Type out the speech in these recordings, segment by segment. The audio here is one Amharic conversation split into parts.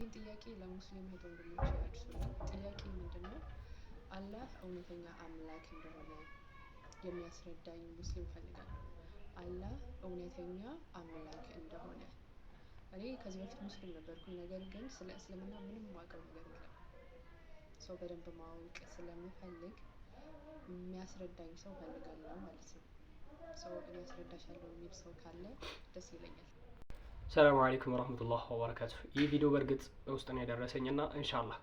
ይህን ጥያቄ ለሙስሊም እህት ወንድሞቼ አድርሱልኝ። ጥያቄ ምንድን ነው? አላህ እውነተኛ አምላክ እንደሆነ የሚያስረዳኝ ሙስሊም እፈልጋለሁ። አላህ እውነተኛ አምላክ እንደሆነ። እኔ ከዚህ በፊት ሙስሊም ነበርኩኝ፣ ነገር ግን ስለ እስልምና ምንም የማውቀው ነገር የለም። ሰው በደንብ ማወቅ ስለምፈልግ የሚያስረዳኝ ሰው እፈልጋለሁ ማለት ነው። ሰው እኔ አስረዳሻለሁ የሚል ሰው ካለ ደስ ይለኛል። ሰላም አለይኩም ወረህመቱላህ ወበረካቱ። ይህ ቪዲዮ በእርግጥ ውስጥ ነው የደረሰኝ እና ኢንሻአላህ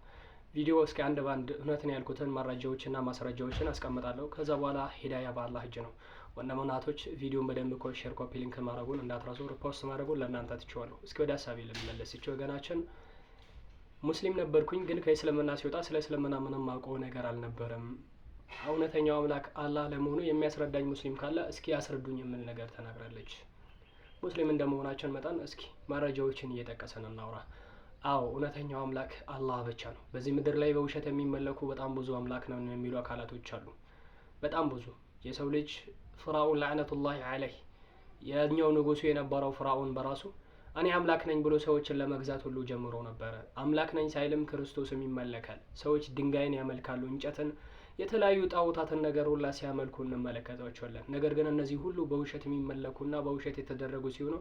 ቪዲዮ እስከ አንድ በአንድ እውነትን ያልኩትን መረጃዎችና ማስረጃዎችን አስቀምጣለሁ። ከዛ በኋላ ሂዳያ በአላህ እጅ ነው። ወንድምና እህቶች ቪዲዮን በደንብ share፣ copy link ማድረጉን እንዳትረሱ፣ repost ማድረጉን ለእናንተ ትቼዋለሁ። እስኪ ወደ ሀሳቤ ልመለስ። ይቺ ወገናችን ሙስሊም ነበርኩኝ፣ ግን ከእስልምና ሲወጣ ስለ እስልምና ምንም አውቀው ነገር አልነበረም። እውነተኛው አምላክ አላህ ለመሆኑ የሚያስረዳኝ ሙስሊም ካለ እስኪ ያስረዱኝ የሚል ነገር ተናግራለች። ሙስሊም እንደመሆናችን መጠን እስኪ መረጃዎችን እየጠቀሰን እናውራ። አዎ፣ እውነተኛው አምላክ አላህ ብቻ ነው። በዚህ ምድር ላይ በውሸት የሚመለኩ በጣም ብዙ አምላክ ነው የሚሉ አካላቶች አሉ። በጣም ብዙ። የሰው ልጅ ፍራውን ለዕነቱላሂ ዐለይህ፣ የኛው ንጉሱ የነበረው ፍራውን በራሱ እኔ አምላክ ነኝ ብሎ ሰዎችን ለመግዛት ሁሉ ጀምሮ ነበረ። አምላክ ነኝ ሳይልም ክርስቶስም ይመለካል። ሰዎች ድንጋይን ያመልካሉ፣ እንጨትን፣ የተለያዩ ጣዖታትን ነገር ሁላ ሲያመልኩ እንመለከታቸዋለን። ነገር ግን እነዚህ ሁሉ በውሸት የሚመለኩና በውሸት የተደረጉ ሲሆኑ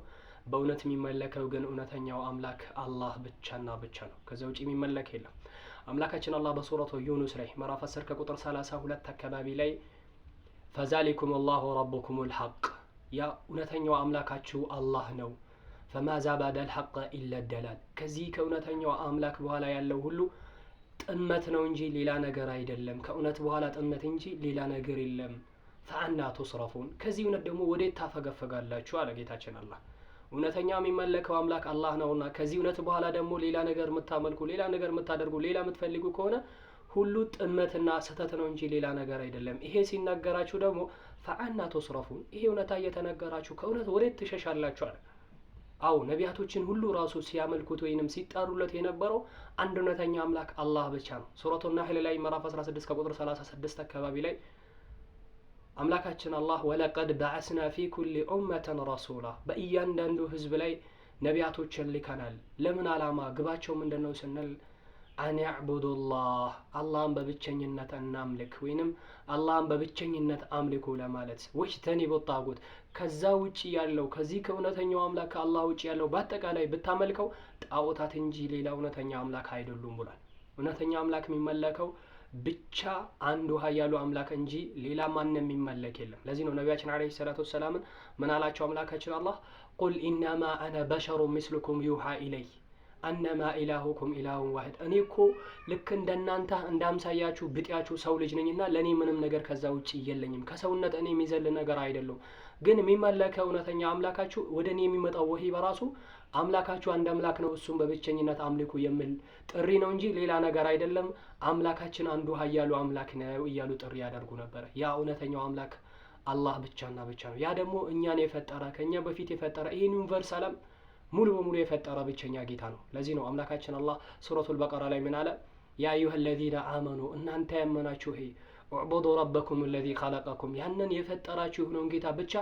በእውነት የሚመለከው ግን እውነተኛው አምላክ አላህ ብቻና ብቻ ነው። ከዛ ውጭ የሚመለክ የለም። አምላካችን አላህ በሱረቱ ዩኑስ ላይ ምዕራፍ 10 ከቁጥር 32 አካባቢ ላይ فذلكم الله ربكم الحق፣ ያ እውነተኛው አምላካችሁ አላህ ነው። فماذا بعد الحق إلا الضلال፣ ከዚህ ከእውነተኛው አምላክ በኋላ ያለው ሁሉ ጥመት ነው እንጂ ሌላ ነገር አይደለም። ከእውነት በኋላ ጥመት እንጂ ሌላ ነገር የለም። فأنى تصرفون፣ ከዚህ እውነት ደግሞ ወዴት ታፈገፈጋላችሁ? አለ ጌታችን አላህ። እውነተኛ የሚመለከው አምላክ አላህ ነውና ከዚህ እውነት በኋላ ደግሞ ሌላ ነገር የምታመልኩ፣ ሌላ ነገር የምታደርጉ፣ ሌላ የምትፈልጉ ከሆነ ሁሉ ጥመትና ስህተት ነው እንጂ ሌላ ነገር አይደለም። ይሄ ሲነገራችሁ ደግሞ فأنى تصرفون፣ ይሄ እውነታ እየተነገራችሁ ከእውነት ወዴት ትሸሻላችሁ? አለ። አዎ፣ ነቢያቶችን ሁሉ ራሱ ሲያመልኩት ወይንም ሲጣሩለት የነበረው አንድ እውነተኛ አምላክ አላህ ብቻ ነው። ሱረቱ ናህል ላይ ምዕራፍ 16 ከቁጥር 36 አካባቢ ላይ አምላካችን አላህ ولقد بعثنا في كل أمة رسولا፣ በእያንዳንዱ ህዝብ ላይ ነቢያቶችን ልከናል። ለምን አላማ፣ ግባቸው ምንድን ነው ስንል أن اعبدوا الله፣ አላህን በብቸኝነት እናምልክ ወይንም አላህን በብቸኝነት አምልኩ ለማለት፣ واجتنبوا الطاغوت፣ ከዛ ውጭ ያለው፣ ከዚህ ከእውነተኛው አምላክ ከአላህ ውጭ ያለው በአጠቃላይ ብታመልከው ጣዖታት እንጂ ሌላ እውነተኛ አምላክ አይደሉም ብሏል። እውነተኛ አምላክ የሚመለከው ብቻ አንዱ ኃያሉ አምላክ እንጂ ሌላ ማንም የሚመለክ የለም። ለዚህ ነው ነቢያችን عليه الصلاة والسلام ን ምን አላቸው አምላካችን አላህ? قل إنما أنا بشر مثلكم يوحى إلي أنما إلهكم إله واحد፣ እኔ እኮ ልክ እንደናንተ እንዳምሳያችሁ ብጤያችሁ ሰው ልጅ ነኝና ለእኔ ምንም ነገር ከዛ ውጭ የለኝም። ከሰውነት እኔ የሚዘል ነገር አይደለም። ግን የሚመለከው እውነተኛ አምላካችሁ ወደ እኔ የሚመጣው ወሂ በራሱ አምላካችሁ አንድ አምላክ ነው፣ እሱም በብቸኝነት አምልኩ የሚል ጥሪ ነው እንጂ ሌላ ነገር አይደለም። አምላካችን አንዱ ኃያሉ አምላክ ነው እያሉ ጥሪ ያደርጉ ነበረ። ያ እውነተኛው አምላክ አላህ ብቻና ብቻ ነው። ያ ደግሞ እኛን የፈጠረ፣ ከእኛ በፊት የፈጠረ፣ ይህን universe ዓለም ሙሉ በሙሉ የፈጠረ ብቸኛ ጌታ ነው። ለዚህ ነው አምላካችን አላህ ሱረቱል በቀራ ላይ ምን አለ? يا أيها الذين آمنوا፣ እናንተ ያመናችሁ ሄ اعبدوا ربكم الذي خلقكم፣ ያንን የፈጠራችሁ የሆነውን ጌታ ብቻ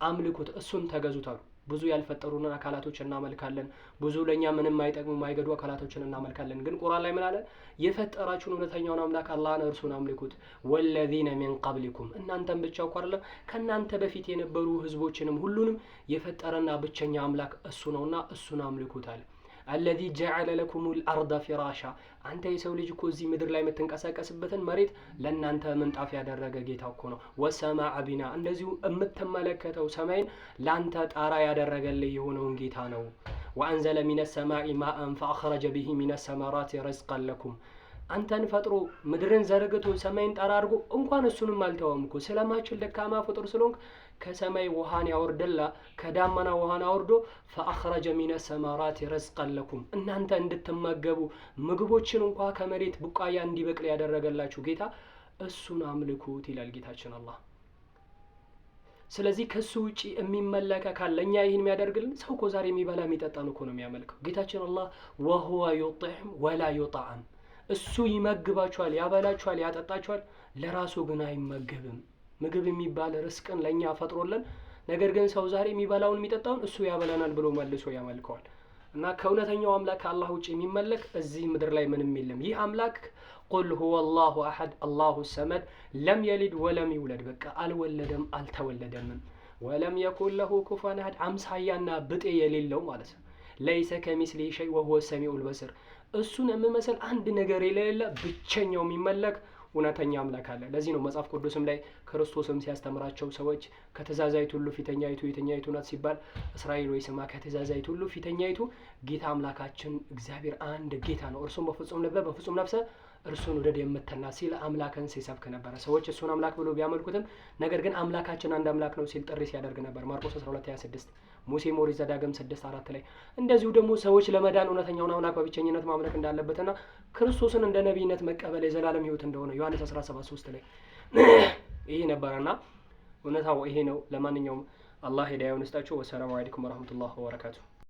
አምልኩት፣ እሱን ተገዙት አሉ። ብዙ ያልፈጠሩንን አካላቶች እናመልካለን። ብዙ ለእኛ ምንም ማይጠቅሙ ማይገዱ አካላቶችን እናመልካለን። ግን ቁርአን ላይ ምን አለ? የፈጠራችሁን እውነተኛውን አምላክ አላህን እርሱን አምልኩት። والذين من قبلكم፣ እናንተን ብቻ እኮ አይደለም፣ ከእናንተ በፊት የነበሩ ህዝቦችንም ሁሉንም የፈጠረና ብቸኛ አምላክ እሱ ነውና እሱን አምልኩት አለ። الذي جعل لكم الأرض فراشا፣ አንተ የሰው ልጅ እኮ እዚህ ምድር ላይ የምትንቀሳቀስበትን መሬት ለእናንተ ምንጣፍ ያደረገ ጌታ እኮ ነው። والسماء بناء፣ እንደዚሁ የምትመለከተው ሰማይን ለአንተ ጣራ ያደረገልህ የሆነውን ጌታ ነው። وأنزل من السماء ماء فأخرج به من الثمرات رزقا لكم፣ አንተን ፈጥሮ ምድርን ዘርግቶ ሰማይን ጣራ አድርጎ እንኳን እሱንም አልተወም እኮ። ስለማችል ደካማ ፍጡር ስለሆንክ ከሰማይ ውሃን ያወርድላ፣ ከዳመና ውሃን አውርዶ فأخرج من الثمرات رزقا لكم፣ እናንተ እንድትመገቡ ምግቦችን እንኳ ከመሬት ቡቃያ እንዲበቅል ያደረገላችሁ ጌታ እሱን አምልኩት ይላል ጌታችን አላህ። ስለዚህ ከሱ ውጪ የሚመለከ ካለ እኛ ይህን የሚያደርግልን ሰው እኮ ዛሬ የሚበላ የሚጠጣን እኮ ነው የሚያመልከው። ጌታችን አላህ وهو يطعم ولا يطعم፣ እሱ ይመግባችኋል፣ ያበላችኋል፣ ያጠጣችኋል፣ ለራሱ ግን አይመገብም። ምግብ የሚባል ርስቅን ለእኛ ፈጥሮልን፣ ነገር ግን ሰው ዛሬ የሚበላውን የሚጠጣውን እሱ ያበላናል ብሎ መልሶ ያመልከዋል። እና ከእውነተኛው አምላክ ከአላህ ውጭ የሚመለክ እዚህ ምድር ላይ ምንም የለም። ይህ አምላክ قل هو الله أحد الله الصمد لم يلد ولم يولد፣ በቃ አልወለደም አልተወለደምም። ولم يكن له كفوا أحد፣ አምሳያና ብጤ የሌለው ማለት ነው። ليس كمثله شيء وهو السميع البصير፣ እሱን የሚመስል አንድ ነገር የሌለ ብቸኛው የሚመለክ እውነተኛ አምላክ አለ። ለዚህ ነው መጽሐፍ ቅዱስም ላይ ክርስቶስም ሲያስተምራቸው ሰዎች ከትእዛዛይቱ ሁሉ ፊተኛይቱ የትኛይቱ ናት ሲባል እስራኤል ወይ ስማ፣ ከትእዛዛይቱ ሁሉ ፊተኛይቱ ጌታ አምላካችን እግዚአብሔር አንድ ጌታ ነው፣ እርሱም በፍጹም ልብህ በፍጹም ነፍስህ እርሱን ውደድ የምትልና ሲል አምላክን ሲሰብክ ነበረ። ሰዎች እሱን አምላክ ብሎ ቢያመልኩትም ነገር ግን አምላካችን አንድ አምላክ ነው ሲል ጥሪ ሲያደርግ ነበር። ማርቆስ 12:26፣ ሙሴ ኦሪት ዘዳግም 6:4 ላይ እንደዚሁ ደግሞ ሰዎች ለመዳን እውነተኛውን አምላክ በብቸኝነት ማምለክ እንዳለበትና ክርስቶስን እንደ ነቢይነት መቀበል የዘላለም ሕይወት እንደሆነ ዮሐንስ 17:3 ላይ ይሄ ነበረና እውነታው ይሄ ነው። ለማንኛውም አላህ ሂዳያውን ይስጣችሁ። والسلام عليكم ورحمة الله وبركاته።